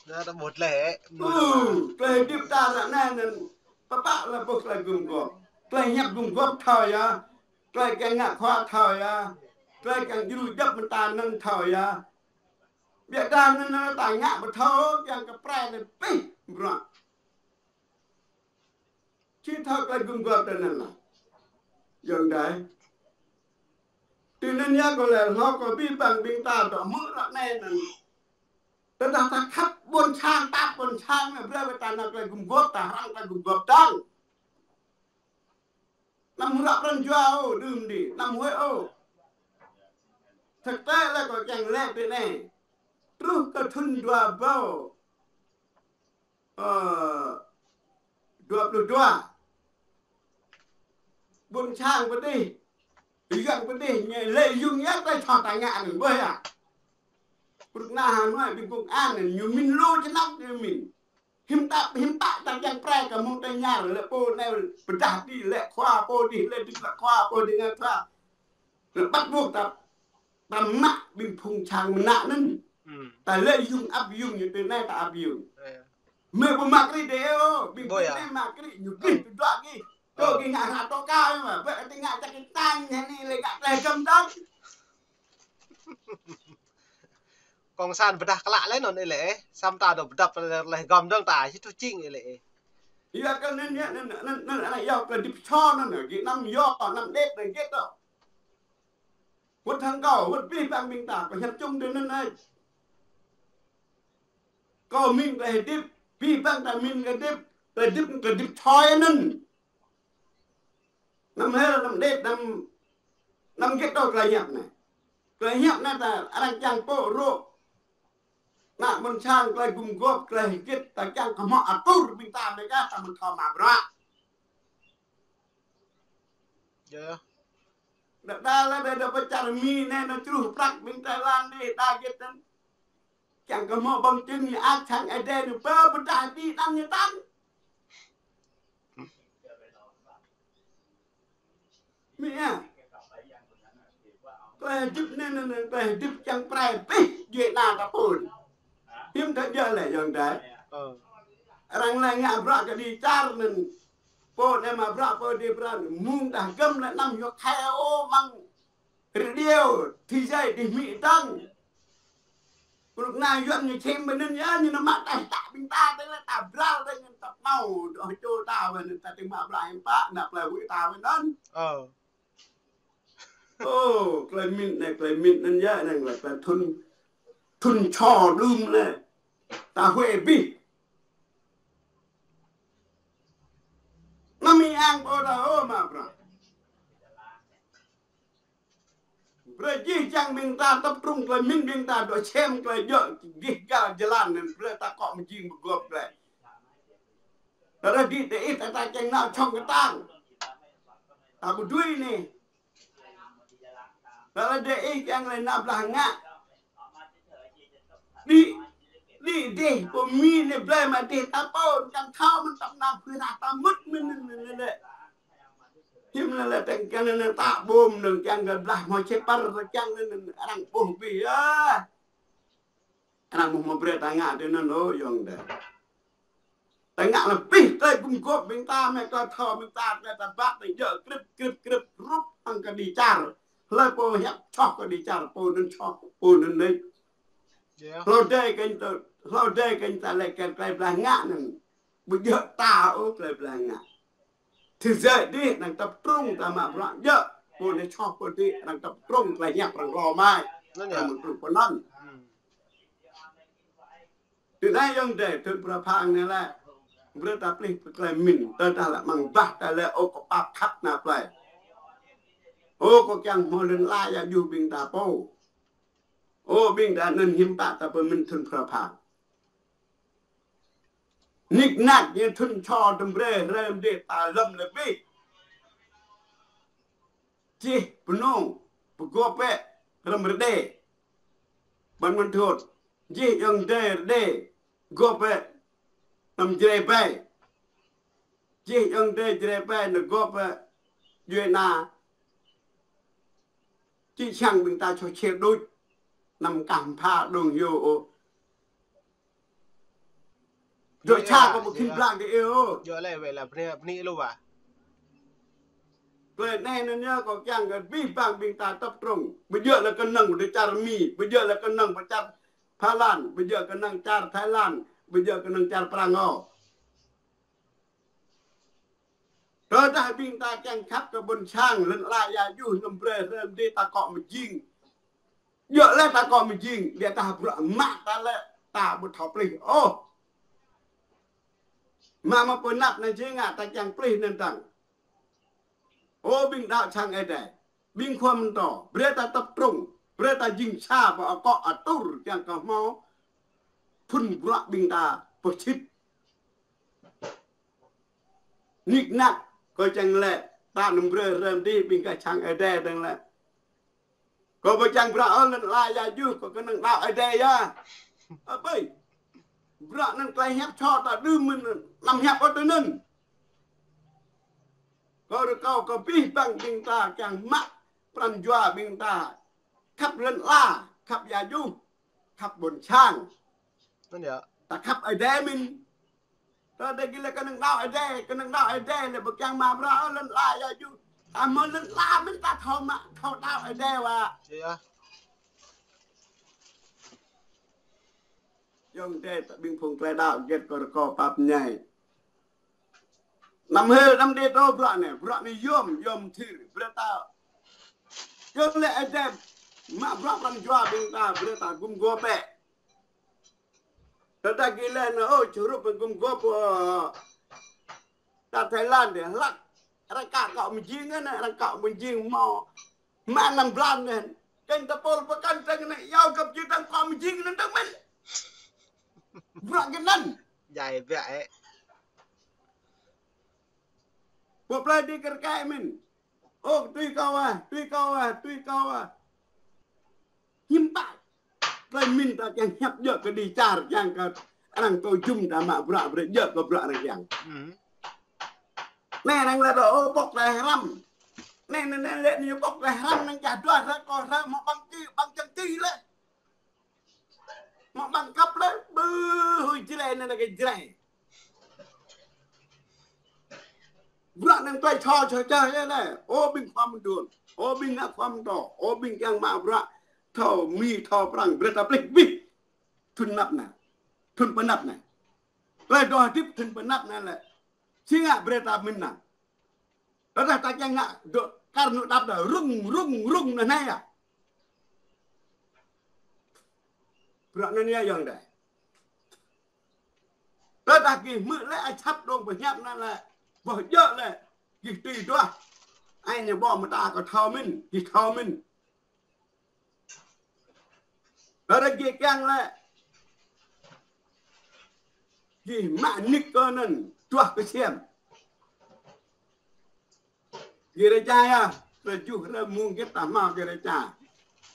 Dah ta ƀuh lĕ. Ơ, tơlơi hơdip ta ră anai anŭn, pơpă lĕ ƀuh tơlơi gum gôp. Tơlơi hiăp gum gôp thâo yơh. Tơlơi kiăng ngă khua thâo yơh. Tơlơi kiăng djru djŏp mơta anŭn thâo yơh. Biă dah anŭn anŭn ta ngă ƀu thâo, kiăng kơ prai lĕ pih bruă. Či thâo tơlơi gum gôp tui anŭn lĕ. Yơh dêh. Tui anŭn yơh kơ lĕ hlâo kơ abih bang ƀing ta dŏ hmư̆ ră anai anŭn. Tơdah ta khăp ƀôn sang, ta ƀôn sang anŭn brơi ta nao tơlơi gum gôp, ta hrăm tơlơi gum gôp dơ̆ng. Anăm hrăm pran jua ôh, đưm đĭ, anăm huĭ ôh. Thực tế lĕ kâo kiăng lĕ tui anai. Truh kơ thŭn dua rơbâo ơ, dua pluh dua. Ƀôn sang pơ adih, Yuan pơ adih, ñu lĕ yŭng yơh tơlơi thâo ta ngă anŭn ƀơi yơh. Pơrŭk ană Hà Nội ƀing công an anŭn, ñu min lu čơnăk ñu min. Hiư̆m ta, hiư̆m ta, ta kiăng prai kơ mơ̆ng tơlơi ñar, lĕ pô anai pơdah đĭ lĕ khua, pô đĭ lĕ đĭ lĕ khua, pô đĭ lĕ khua. Lĕ bắt buộc ta, ta mă ƀing phung sang mơnă anŭn. Hmm. Ta lĕ yŭng ăp yŭng ñu tui anai ta ăp yŭng. Ơ. Mơi ƀu mă krĭ dêh ôh, ƀing ƀơi anai mă krĭ ñu gih tơdruă gih. Tơ gih ngă hră tŏ kơ mă, ƀơi tơlơi ngă čăk kơ tang ñu anai lĕ ngă tơlơi hơgăm dơ̆ng. Kông san pơdah klă lĕ anŭn ih lĕ, samơ̆ ta dŏ pơdah tơlơi hơgăm dơ̆ng ta, či truh jing ih lĕ. Yua kơ anŭn yơh, anŭn, anŭn, anŭn, anŭn yơh kơ dip so anŭn, gih anăm yơh, anăm đet, anăm get tŏ. Wơ̆t hăng kâo, wơ̆t abih bang ƀing ta, kâo hiăp čung tui anŭn anai. Kâo min tơlơi hơdip, abih bang ta min tơlơi hơdip, tơlơi hơdip, tơlơi hơdip thoi anŭn. Anăm hil, anăm đet, anăm, anăm get tŏ tơlơi hiăp anai. Tơlơi hiăp anai ta arăng kiăng pô rŏ. Ană ƀôn sang tơlơi gum gôp, tơlơi hơget, ta kiăng kơ hmâo atur ƀing ta mơ̆ kah ta mơ̆n thâo mă bruă. Yơh. Đa đa lĕ đa đa pơ čar Mi anai anŭn truh prăk ƀing Thái Lan dêh đa get anŭn. Kiăng kơ hmâo bằng chứng ñu ăt sang Ơi Adai ñu pơdah đĭ đăng ñu tăng. Mĭ ah. Tơlơi hơdip anai, anai, anai, tơlơi hơdip kiăng prai pih djuai ană ta pô. Hiư̆m thâo djơ̆ lĕ yơh dêh. Ơ. Arăng lĕ ngă bruă kơđi čar anŭn. Pô anai mă bruă pô đĭ bruă anŭn. Mơ̆ng dah gơ̆m lĕ anăm yua kơ ôh mơ̆ng radio, thế giới dih mĭ dơ̆ng. Pơrŭk ană Yuan ñu čem ƀơi anŭn yơh, ñu nao mă tơlơi ta ƀing ta, tơlơi ta bral tơlơi anŭn ta hmâo, dŏ čô ta wơ̆t anŭn ta tĭng mă bruă hiư̆m pă, ană plơi huĭ ta wơ̆t anŭn. Ơ. Ơ, tơlơi min anai, tơlơi min anŭn yơh, anŭn lĕ tơlơi thŭn, thŭn čô đưm lĕ. Ta huĭ abih. Anăm ih ang pô ta ôh mă bruă. Brơi jih jang ƀing ta tơptrŭng tơlơi min ƀing ta dŏ čem tơlơi djơ̆ gih găl jơlan anŭn brơi ta akŏ mơjing mơgop lĕ. Tơdah đĭ đe ih ta, ta kiăng nao čŏng kơtang. Ta ƀu dưi anai. Tơdah đe ih kiăng lĕ nao blah ngă. Đĭ, đĭ dêh, pô Mi anai blơi mă dêh ta pô, kiăng thâo mơ̆n tơm nao pơrah ta mŭt mơ̆n anŭn lĕ. Hiư̆m anŭn lĕ tơ̆ng kiăng anŭn ta ƀôm anŭn kiăng kơ blah hmâo čơpăr kiăng anŭn arăng ƀuh abih yơh. Arăng ƀuh mă bruă ta ngă tui anŭn ôh yơh dêh. Ta ngă lĕ pih tơlơi gum gôp ƀing ta mơ̆ ta thâo ƀing ta tơlơi ta ƀă tơlơi djơ̆ krĭp krĭp krĭp rup hăng kơđi čar. Hlơi pô hiăp čoh kơđi čar pô anŭn čoh pô anŭn anai. Yơh. Hlâo dêh kơ ta, hlâo dêh kơ ta lĕ kơ tơlơi blah ngă anŭn. Ƀu djơ̆ ta ôh tơlơi blah ngă. Thế giới dih arăng tơptrŭng ta mă bruă djơ̆. Pô anai čoh pô dih arăng tơptrŭng tơlơi hiăp arăng lŏm ai. Anŭn yơh. Arăng mă truh pơ anŭn. Hmm. Tui anai yơh dêh, thŭn pơrơphang anai lĕ. Brơi ta plih pơklaih min, tơdah lĕ mơ̆ng bah ta lĕ ôh kơ pap khăp ană plơi. Ôh kơ kiăng hmâo lŏn ala yua ƀing ta pô. Ơ, ƀing ta anŭn hiư̆m pă ta pơmĭn thŭn phra pha. Nik nak ñu thŭn čô tơm brơi hrơi mơdê ta lơ̆m lĕ bih. Čih pơnô, pơgop bĕ, rơ̆m rơđê. Ƀăn mơ̆n thut. Čih yŏng đê rơđê, gop bĕ, năm Jrai ƀai. Čih yŏng đê Jrai ƀai, nao gop bĕ, djuai na. Či čang ƀing ta čô čir đuč. Năm kah pha đung yô ôh. Dŏ ča kơ ƀu khĭn blang kơ ih ôh. Djơ̆ lĕ wĕ la bơni, bơni lu wa. Tơlơi anai anŭn yơh kâo kiăng kơ abih bang ƀing ta tŏp trŭng. Ƀu djơ̆ lĕ kơnơ̆ng ƀu djơ̆ čar Mi, ƀu djơ̆ lĕ kơnơ̆ng ƀu djơ̆ čar Thái Lan, ƀu djơ̆ kơnơ̆ng čar Thái Lan, ƀu djơ̆ kơnơ̆ng čar Prăng ôh. Tơdah ƀing ta kiăng khăp kơ ƀôn sang, lŏn ala ia juh, năm brơi hrơi mơdê ta akŏ mơjing. Djơ̆ lĕ ta akŏ mơjing, ƀiădah bruă mă ta lĕ ta ƀu thâo plih ôh. Mă mơ̆ pơanăp anai jing ngă ta kiăng plih anŭn tăng. Ơ ƀing đaŏ sang Ơi Adai, ƀing khua mơtô, brơi ta tŏp trŭng, brơi ta jing sa pơ akŏ atur kiăng kơ hmâo phŭn bruă ƀing ta pơsĭt. Nik nak, kâo čang lĕ, ta năm brơi hrơi mơdê ƀing gah sang Ơi Adai tăng lĕ. Kâo ƀu čang bruă ôh, lŏn ala ia juh, kâo kơnơ̆ng đaŏ Ơi Adai yơh. Apơi? Bruă anŭn tơlơi hiăp čô ta đưm mơ̆n, năm hiăp ôh tui anŭn. Kâo rơkâo kơ abih bang ƀing ta kiăng mă pran jua ƀing ta khăp lŏn ala, khăp ia juh, khăp ƀôn sang. Anŭn yơh. Ta khăp Ơi Adai mơ̆n. Tơdah gih lĕ kơnơ̆ng đaŏ Ơi Adai, kơnơ̆ng đaŏ Ơi Adai lĕ ƀu kiăng mă bruă ôh, lŏn ala ia juh. Ta hmâo lŏn ala mơ̆n ta thâo mă, thâo đaŏ Ơi Adai wa. Yơh. Yŏng đê ta ƀing phung tơlơi đaŏ gĕt kơ rơkâo pap ñai. Năm hil năm đê tơ bruă anai, bruă anai yôm, yôm thir, brơi ta. Yôm lĕ Ơi Adai, mă bruă pran jua ƀing ta, brơi ta gum gop bĕ. Tơdah gih lĕ nao, ơ, čơrup gum gop, ơ, ta Thái Lan dih, hlăk. Arăng kơ akŏ mơjing anai, arăng akŏ mơjing hmâo mă năm blan anai. Kơnh ta pôl pơkŏn tơ̆ng anai, iâu găp jih tơ̆ng akŏ mơjing anŭn tơ̆ng mơ̆n. Bruă gih anŭn. Djai biă ĕ. Ƀu plơi dih kơ rơkơi mơ̆n. Ơ, tui kâo ah, tui kâo ah, tui kâo ah. Hiư̆m pă. Tơlơi mĭn ta kiăng hiăp djơ̆ kơ dêh čar, kiăng kơ arăng tơjum ta mă bruă brơi djơ̆ kơ bruă arăng kiăng. Anai arăng laĭ ôh pŏk tơlơi hrăm. Anai, anai, anai lĕ ñu pŏk tơlơi hrăm anŭn čah dua hră kơ hră mă ƀăng čĭ, ƀăng čăng čĭ lĕ. Mă ƀăng kăp lĕ, ƀu huĭ Jrai anai lĕ kơ Jrai. Bruă anŭn tơlơi čô čô čô yơh lĕ. Ơ ƀing khua mơdôn, ơ ƀing ngă khua mơtô, ơ ƀing kiăng mă bruă thâo Mi thâo Prăng brơi ta plih abih. Thŭn anăp anai. Thŭn pơanăp anai. Tơlơi dŏ hơdip thŭn pơanăp anai lĕ. Či ngă brơi ta mĭn anai. Tơdah ta kiăng ngă dŏ kar ñu đăp đa rŭng, rŭng, rŭng anai anai yơh. Bruă anŭn yơh yŏng đe. Tơdah gih hmư̆ lĕ ai čăp dong pơhiăp anŭn lĕ. Boh djơ̆ lĕ. Gih tui duah. Ai ñu ƀô̆ mơta kơ thâo mĭn, gih thâo mĭn. Tơdah gih kiăng lĕ. Gih mă nik kơ anŭn, duah kơ siam. Gih rơčai ah, tơjuh hrơi mông gih ta hmâo gih rơčai.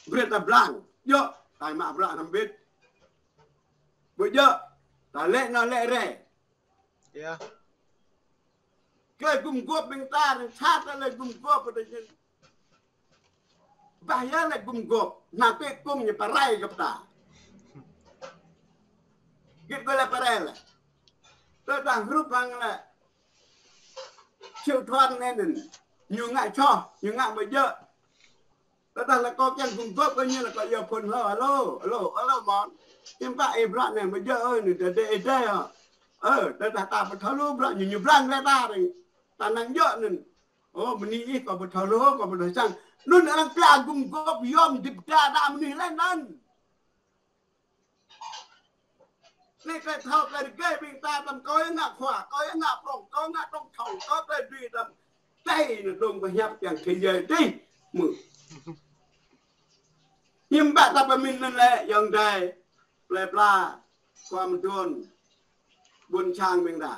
Brơi ta blang, djơ̆, ta mă bruă hrăm bit. Ƀu djơ̆, ta lĕ nao lĕ rai. Yơh. Tơlơi gum gop ƀing ta, rơ̆ng sat tơlơi gum gop ƀing ta. Bah yơh lĕ gum gop, na tui kông ñu pơrai gơp ta. Git gơ̆ lĕ pơrai lĕ. Tơdah hrup hăng lĕ. Triệu Thuan anai anŭn. Ñu ngă čoh, ñu ngă ƀu djơ̆. Tơdah lĕ kâo kiăng gum gop kơ ñu lĕ kâo iâu phôn hlâo, alo, alo, alo, mơ̆n. Hiư̆m pă ih bruă anai ƀu djơ̆ ơi, anai tơdơi ih dơi hă. Ơ, tơdah ta ƀu thâo lu bruă ñu, ñu blang lĕ ta rơ̆ng. Ta năng djơ̆ anŭn. Ơ, bơni ih kâo ƀu thâo lu, kâo ƀu thâo čang. Anŭn arăng pia gum gop yôm dĭp đa đa mơnuih lĕ anŭn. Anai tơlơi thâo tơlơi rơgơi ƀing ta tơm kâo yơh ngă khua, kâo yơh ngă prŏng, kâo ngă tổng thống, kâo tơlơi dưi tơm. Tơlơi anai dong pơhiăp kiăng thế giới dih. Mơ̆. Hiư̆m pă ta pơmĭn anŭn lĕ, ayŏng adơi, plơi pla, khua mơdôn, ƀôn sang ƀing ta.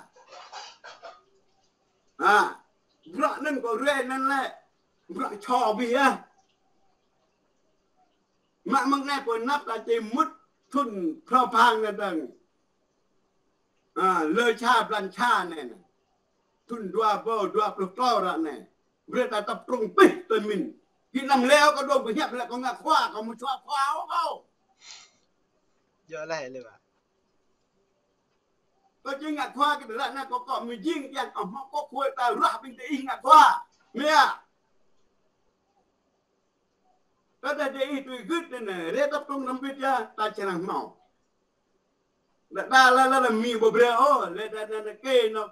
Ha, bruă anŭn kơ rai anŭn lĕ, bruă čô ƀing yơh. Mă mơ̆ng anai pơ anăp ta či mŭt thŭn phrâo phang anai dơ̆ng. Ha, lơ ča blan ča anai. Thŭn dua rơbâo dua pluh klâo ră anai. Brơi ta tơptrŭng pih tơmĭn. Kơ năm leo kơ dŏ pơhiăp lĕ kơ ngă khua, kơ mŭt čua khua ôh kâo. Djơ̆ laih lĕ ƀă. Kơ či ngă khua kơ ră anai kơ kơ mơjing kiăng kơ hmâo kơ khua ta ruah ƀing ta ih ngă khua. Mơ̆ yơh. Tơdah dêh ih tui gưt anai, rai tơptrŭng rơmbit yơh, ta čơnang hmâo. Đa đa la la la mi ƀu brơi ôh, lĕ đa đa đa kê nô,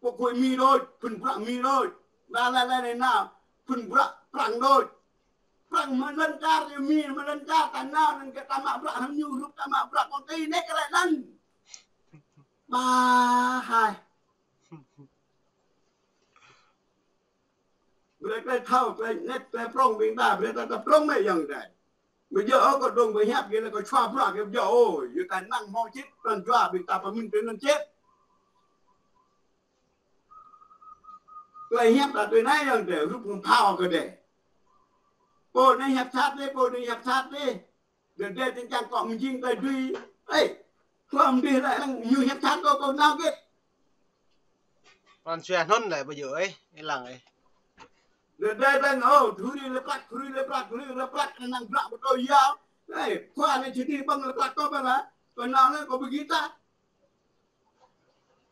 pô khuê mi đôč, phŭn bruă mi đôč. Đa la la la na, phŭn bruă prăng đôč. Prăng mă lŏn čar yơh mi, mă lŏn čar ta nao, anŭn kơ ta mă bruă hăng ñu, rup ta mă bruă công ty anai kơ lĕ anŭn. Ba hai. Brơi tơlơi thâo, tơlơi anet, tơlơi prŏng ƀing ta, brơi ta tơprŏng mơ̆ ayŏng adơi. Ƀu djơ̆ ôh kơ dŏ pơhiăp kơ lĕ kơ čua bruă kơ ƀu djơ̆ ôh, yua ta năng hmâo čĭt, tơl čua ƀing ta pơmĭn tui anŭn čĭt. Tơlơi hiăp ta tui anai ayŏng adơi, rup hăng phao kơ đe. Pô anai hiăp sat đe, pô anai hiăp sat đe. Đơđa đe čang čang kơ mơjing ta dui. Ê, khua mơdih lĕ arăng ñu hiăp sat kơ kơ nao gĕt. Pran jua anŭn lĕ ƀu djơ̆ ơi, ih lăng ơi. Đơđa đe đăng ôh, thuri lĕ prăk, thuri lĕ prăk, thuri lĕ prăk, năng bruă pơtô yao. Ê, khua anai čih đĭ ƀơ̆ng lĕ prăk kơ ƀă lă, kơ nao lĕ kơ ƀu git ta.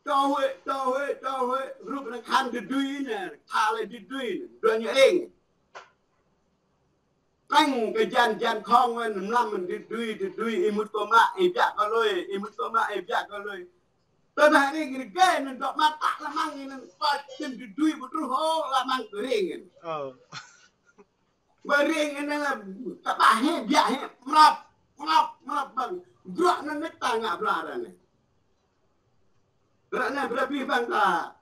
Čô huĭ, čô huĭ, čô huĭ, rup anai khăn đĭ dui anai, tha lĕ đĭ dui anai, dua ñu eng. Tăng kơ jan jan khŏng wơ̆n mlam mơ̆n đĭ dui, đĭ dui, ih mŭt kơ mă, ih biă kơ lui, ih mŭt kơ mă, ih biă kơ lui. Tơdah ih gir gai anŭn dŏ mă tăk lơmăng anŭn, pă čin đĭ dui ƀu truh ôh lơmăng kơ ring anŭn. Ơ. Ƀơi ring anŭn lĕ tơƀah hĭ, biă hĭ, mrăp, mrăp, mrăp ƀơ̆ng. Bruă anŭn nik ta ngă bruă ră anai. Ră anai brơi pih ƀing ta,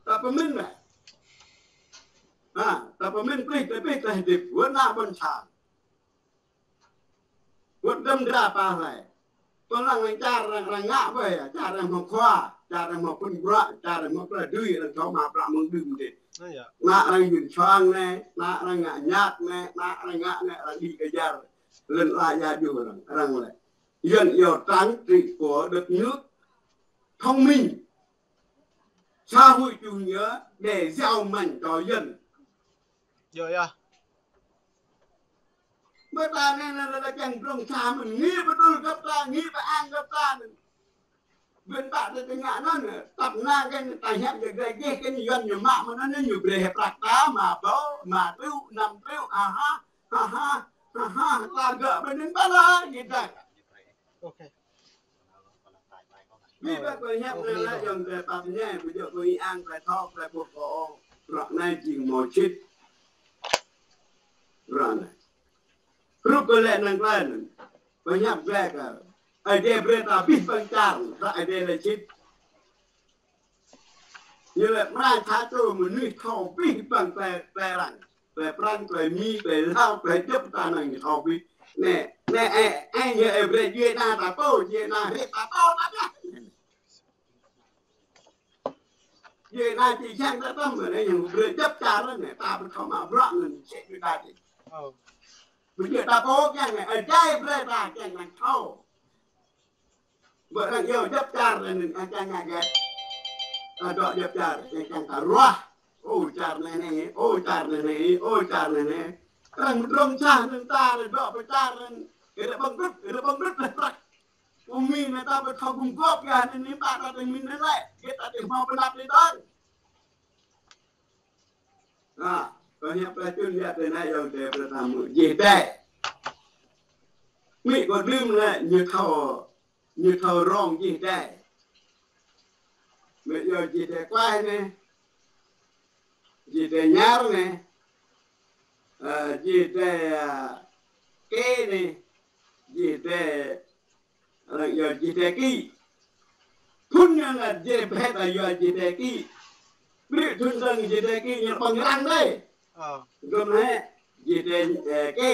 ta pơmĭn lĕ. Ha, ta pơmĭn plih, ta pih, ta hơdip, wơ̆t ană ƀôn sang. Wơ̆t đơ̆m dra pă hlơi. Tơl lăng lăng čar arăng, arăng ngă ƀơi, čar arăng hmâo khua, čar arăng hmâo phŭn bruă, čar arăng hmâo tơlơi dưi, arăng thâo mă bruă mơ̆ng đưm dih. Ană arăng yun čuang anai, ană arăng ngă ñăt anai, ană arăng ngă anai, arăng đĭ kơjăr. Lŏn ala ia djru arăng, arăng lĕ. Yuan iâu trắng trị của đất nước thông minh, xã hội chủ nghĩa để giàu mạnh cho dân. Djơ̆ yơh. Ƀơi ta anai anai lĕ kiăng drông sa mơ̆n, ngă pơtŭl găp ta, ngă pơang găp ta anai. Ƀing ta tơ tơngă anŭn, tăp anai kơ ta hiăp gơ̆ gơ̆ gơ̆ kơ ñu Yuan ñu mă mơ̆n anŭn ñu brơi hĭ prăk ta, mă ƀâo, mă triu, năm triu, ha ha, ha ha, ha ha, ta gơ̆ ƀơi anŭn ƀă lă, git dai. Ok. Ƀing ta kơ hiăp anai lĕ ayŏng adơi pap ñai, ƀu djơ̆ kơ ih ang, ta thâo, ta ƀuh kơ ôh. Bruă anai jing hmâo čĭt. Bruă anai. Rup kơ lĕ anŭn tơlơi anŭn. Kơ hiăp gleh kơ. Ơi Adai brơi ta abih bang čar, ta Ơi Adai lĕ čĭt. Ñu lĕ mra ča čô mơnuih thâo abih bang tơlơi, tơlơi arăng. Tơlơi Prăng, tơlơi Mi, tơlơi Lao, tơlơi djŏp ta năng thâo abih. Anai, anai, ơ, ơ, ñu ơ brơi djuai ania ta pô, djuai ania hrĕ ta pô, ta ƀiă. Djuai ania či čang ta tơm, anai ñu brơi djŏp čar anai, ta ƀu thâo mă bruă anŭn, sĭt ñu ta či. Ơ. Ƀu djơ̆ ta pô kiăng anai, Ơi Adai brơi ta kiăng năng thâo. Ƀơi arăng iâu djŏp čar anŭn, arăng kiăng ngă hơget. Ta dŏ djŏp čar, arăng kiăng ta ruah. Ơ, čar anai anai, ơ, čar anai anai, ơ, čar anai anai. Arăng mơdrŏng čah anŭn ta, arăng dŏ pơ čar anŭn. Ih ră ƀơ̆ng đŭt, ih ră ƀơ̆ng đŭt lĕ prăk. Ơ, Mi anai ta ƀu thâo gum gŏp yơh, anŭn anai ƀă ta tơ̆ng Mi anŭn lĕ. Git ta tơ̆ng hmâo pơnăp lĕ dơ̆ng. Ha, kơ hiăp tơlơi čun yơh tơ anai ayŏng adơi pơtăm mơ̆ jih dai. Mĭ kơ đưm lĕ ñu thâo, ñu thâo rong jih dai. Mĭ yơh jih dai kuai anai, jih dai ñar anai, ơ, jih dai, ơ, kê anai, jih dai Arăng iâu jih dai kĭ. Phŭn ñu ngă jih dai phet ta iâu jih dai kĭ. Ƀrư̆ thŭn dơ̆ng jih dai kĭ ñu ƀơ̆ng arăng dai. Ơ. Gơ̆m hĕ jih dai, ơ, kê.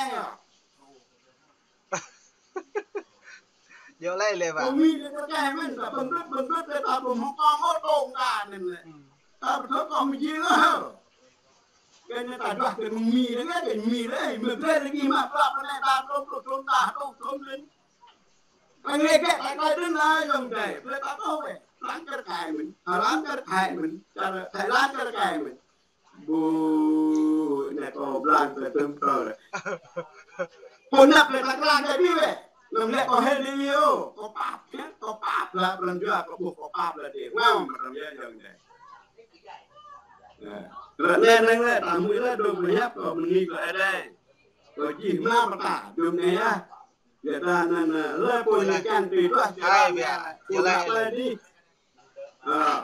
ñai yơh. Djơ̆ lĕ lĕ wa. Kơ mi lĕ kơ kơ mĭn, ta bơngkơ̆t, bơngkơ̆t lĕ ta bơm hŏk kông ô tông ta anŭn lĕ. Hmm. Ta bơthâo kông mi jing ơ. Kơ anai ta duah kơ mi lĕ, kơ mi lĕ, mơ̆ brơi lĕ gih mă plăp anai ta tôm, tôm, tôm, ta tôm, tôm lĕ. Ta ngă kơ, ta kơ dơ̆ng la yŏng dai, brơi ta tôm lĕ. Lăng kơ kơ mĭn, lăng kơ kơ mĭn, ta, ta lăng kơ kơ mĭn. Ƀu, anai kâo blang kơ tơm tơ. Kâo năp lĕ ta klang kơ dih wĕ. Lăm lĕ kâo hê dih yơh. Kâo pap, ya. Kâo pap la pran jua, kâo ƀuh kâo pap la dih. Ngao mă tơm ya yŏng dai. Ya. Ră anai anai lĕ, ta mui lĕ dŏ pơhiăp kâo mơ̆ng ni kơ Ơi Adai. Kâo jih mă pơta, dŏ anai ya. Ya ta anŭn, anŭn, lĕ pô ñu kiăng tui duah, hai, ya. Kâo năp lĕ dih. Ơ,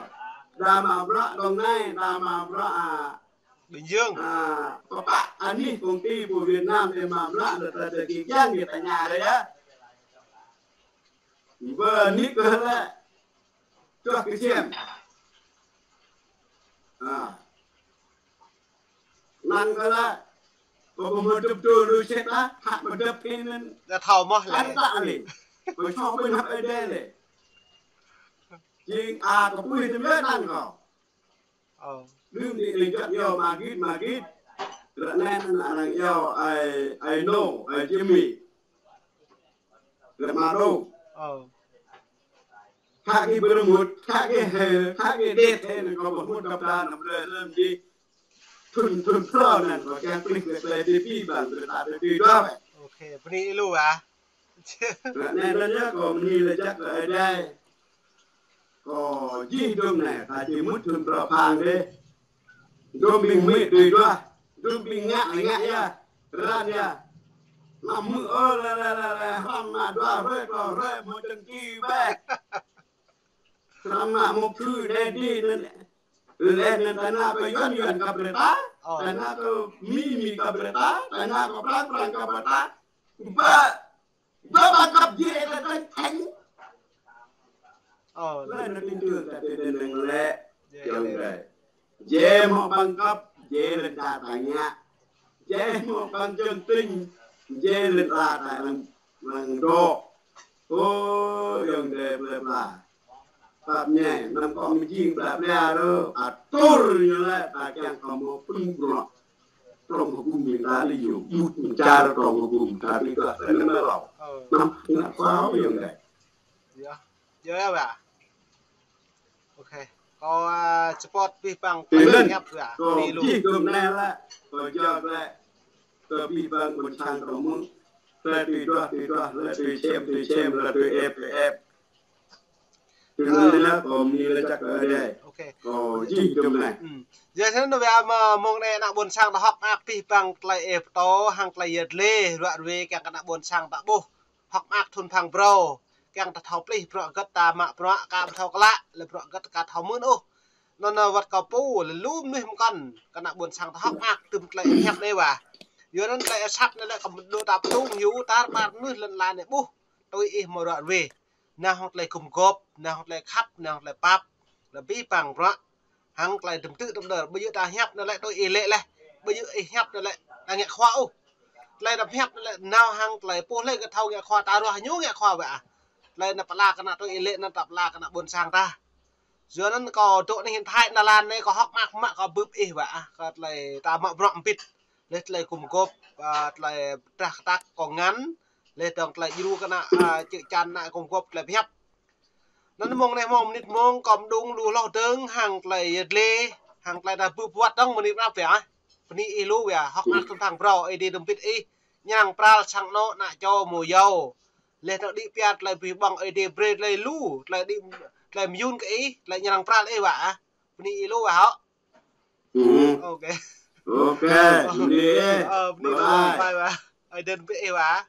đa mă bruă Đồng Nai, đa mă bruă, a, Bình Dương. A, pơpă anih công ty pơ Việt Nam, ih mă bruă, đa, đa, đa, kơ kiăng kơ ta ña ră ya. Bơ anih kơ lĕ, čuh kơ čiêm. A. Năng kơ lĕ, kơ pơmơdơ̆p dŏ lu čet la, hăt mơdơ̆p kơ anŭn. Đa thâo mơ̆ lĕ. Hăt ta lĕ. Kơ čô ƀing hăp Ơi Adai lĕ. Jing a kơ pui tơm yơh năng kơ. Ơ. Đưm đĭ lĕ jăk yua mă git, mă git. Ră anai anŭn arăng yua ai, ai nô, ai Jimmy. Lĕ mă dŏ. Ơ. Khă kơ bơrơmut, khă kơ hê, khă kơ đet hê, anŭn kâo bơrơmut kơ pla, anŭn brơi lăm dih. Thun, thun phrâo anŭn kâo kiăng plih kơ tơlơi dih pĭ ƀăng, brơi ta tơtui dua wĕ. Ok, bơni lu ah. Ră anai anŭn yơh kâo bơni laĭ kơ Ơi Adai. Kâo jih dŏm anai, ta či mŭt thun phrâo phang dih. Dŏm ƀing mĭ tui duah, dŏm ƀing ngă lĕ ngă yơh, răn yơh. Mă mư̆ ơ lĕ, lĕ, lĕ, lĕ, hrăm mă dua hrơi, klâo hrơi, mơ̆ čang ki bĕ. Hrăm mă mŭk thư̆ anai dih anŭn, lĕ anŭn ta nao kơ Yuan, Yuan kăp brơi ta, ơ, ta nao kơ Mi, Mi kăp brơi ta, ta nao kơ Prang, Prang kăp brơi ta. Bơ Bơ ƀăng kăp jĕ ta tơ̆ng. Ơ, lĕ anŭn tin tưởng ta tơdơi anŭn lĕ. Jĕ, jĕ. Jĕ mơ̆ ƀăng kăp, jĕ lĕ ta tơña. Jĕ mơ̆ ƀăng jơ̆ng tĭng, jĕ lĕ ta ta lăng, lăng dŏ. Ơ, yŏng dai plơi pla. Pap ñai, anăm kơ mơjing plơi pla rơ, atur ñu lĕ, ta kiăng kơ mơ̆ pơnŭ bruă. Trong hơgŭm ñu ta lĕ yua, mŭt mơčar trong hơgŭm ta lĕ gah ta lĕ mơlâo. Ơ. Anăm, anăm kơ yŏng dai. Yơh. Yơh, yơh, wa. Ok. Kâo, a, support abih bang tơlơi hiăp wa. Kâo jih dŏm anai lĕ, kâo jao lĕ, kơ abih bang ƀôn sang kâo mơ̆n. Tơlơi tui duah, tui duah, tơlơi tui čem, tui čem, tơlơi tui ĕp, tui ĕp. Tui anŭn lĕ kâo bơni laĭ kơ Ơi Adai. Ok. Kâo jih dŏm anai. Hmm. Yua anŭn wơ̆t mơ̆ng anai ană ƀôn sang ta hơ̆k mơak abih bang tơlơi ih pơtô hăng tơlơi yơh lĕ ruă ruê kiăng kơ ană ƀôn sang ta ƀuh hơ̆k mơak thun phang brâo. Kiăng ta thâo plih bruă gơ̆t ta mă bruă ka ƀu thâo klă, lĕ bruă gơ̆t ka thâo mưn ôh. Anŭn wơ̆t kâo pô lĕ lu mơnuih mơkŏn kơ ană ƀôn sang ta hơ̆k mơak tơm tơlơi hiăp anai wa. Yua anŭn tơlơi asăp anai lĕ kơ mơdŏ ta pơtung hiu tar ƀar mơnuih lŏn ala anai ƀuh tui ih mơ̆ ruă ruê. Nao hăng tơlơi gum gôp, nao hăng tơlơi khăp, nao hăng tơlơi pap, lĕ abih bang bruă. Hăng tơlơi dơ̆m tŭ tơ̆m dơ̆r, ƀu djơ̆ ta hiăp anŭn lĕ tui ih lĕ leh, ƀu djơ̆ ih hiăp anŭn lĕ ta ngă khua ôh. Tơlơi ta hiăp anŭn lĕ nao hăng tơlơi pô lĕ kơ thâo ngă khua, ta ruah ñu ngă khua wơ̆t ah. Tơlơi anŭn pơala kơ ană tui ih lĕ anŭn ta pơala kơ ană ƀôn sang ta. Yua anŭn kâo dŏ anai hiện tại anŭn lăn anai kâo hơ̆k mơak mă kơ bưp ih wơ̆t ah, kơ tơlơi ta mă bruă mbĭt. Leh tơlơi gum gôp, a, tơlơi pơtrah kơtăk kông ngăn, leh dơ̆ng tơlơi djru kơ ană, a, čư̆ čan ană gum gôp tơlơi pơhiăp. Anŭn mơ̆ng anai mơ̆ng mơnit mơ̆ng kâo mơđung lu hloh dơ̆ng hăng tơlơi yơh lĕ, hăng tơlơi ta bưp wơ̆t dơ̆ng mơnit mơnap wơ̆t ah. Bơni ih lu wơ̆t ah, hơ̆k mơak thun phang brâo, Ơi Adai dŏm mbĭt ih, ñang pral sang anŏ ană čô mơ̆ yâo. Leh dơ̆ng đĭ pia tơlơi abih bang Ơi Adai brơi tơlơi lu, tơlơi đĭ, tơlơi mơyŭn kơ ih, tơlơi ñang pral ih wơ̆t ah. Bơni ih lu wơ̆t ah. Hmm. Ok. Ok, bơni ih. Ơ, bơni lu, bye bye. Bye bye. Ơi, đơn vị Eva.